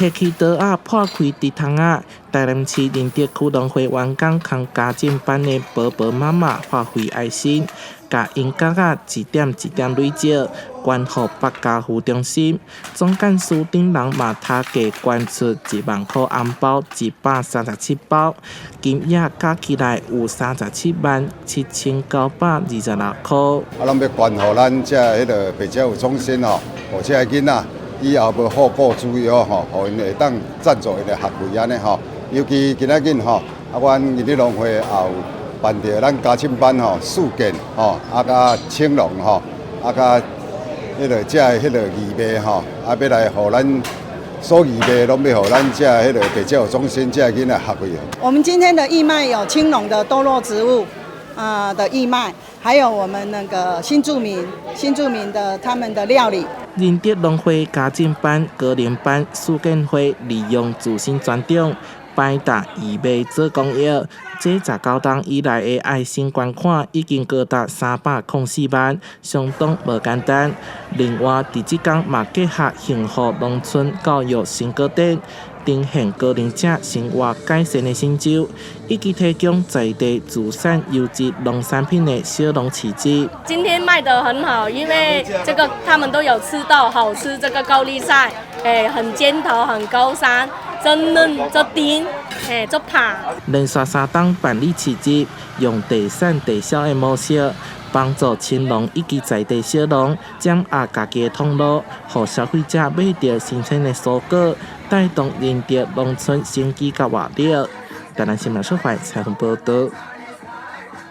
提起刀仔破開直窗仔，台南市仁德區農會員工囥家政班的婆婆媽媽發揮愛心，共𪜶角仔一點一點累積，捐予北家扶中心。總幹事等人嘛頭家捐出1萬箍紅包137包，金額加起來有377萬7926箍。啊，攏欲捐予咱這彼个白家扶中心吼，予這个囡仔以後無後顧之憂吼，予𪜶會當贊助𪜶的學費按呢吼。尤其今仔日吼，啊，阮仁德農會也有辦著咱家政班吼，四建吼，啊，佮青龍吼，啊，佮彼个這彼个義賣吼，啊，欲來予咱所義賣攏欲予咱這彼个白家扶中心這个囡仔學費。我們今天的義賣有青農的多肉植物啊的義賣，還有我們那個新住民的他們的料理。仁德農會家政班、高齡班、四建會利用自身專長，擺搭義賣做公益。這19冬以來的愛心捐款已經高達304萬，相當無簡單。另外，佇這工嘛結合幸福農村教育成果展，呈現高齡者生活改善的成就，以及提供在地自產優質農產品的小農市集。今天賣得很好，因為這個他們都有吃到好吃這個高麗菜，很尖頭，很高山，真嫩，足甜，足拍。連續3冬辦理市集，用地產地銷的模式，幫助青農以及在地小農掌握家己的通路，予消費者買著新鮮的蔬果，帶動仁德農村生機佮活力。台南新聞小懷採訪報導。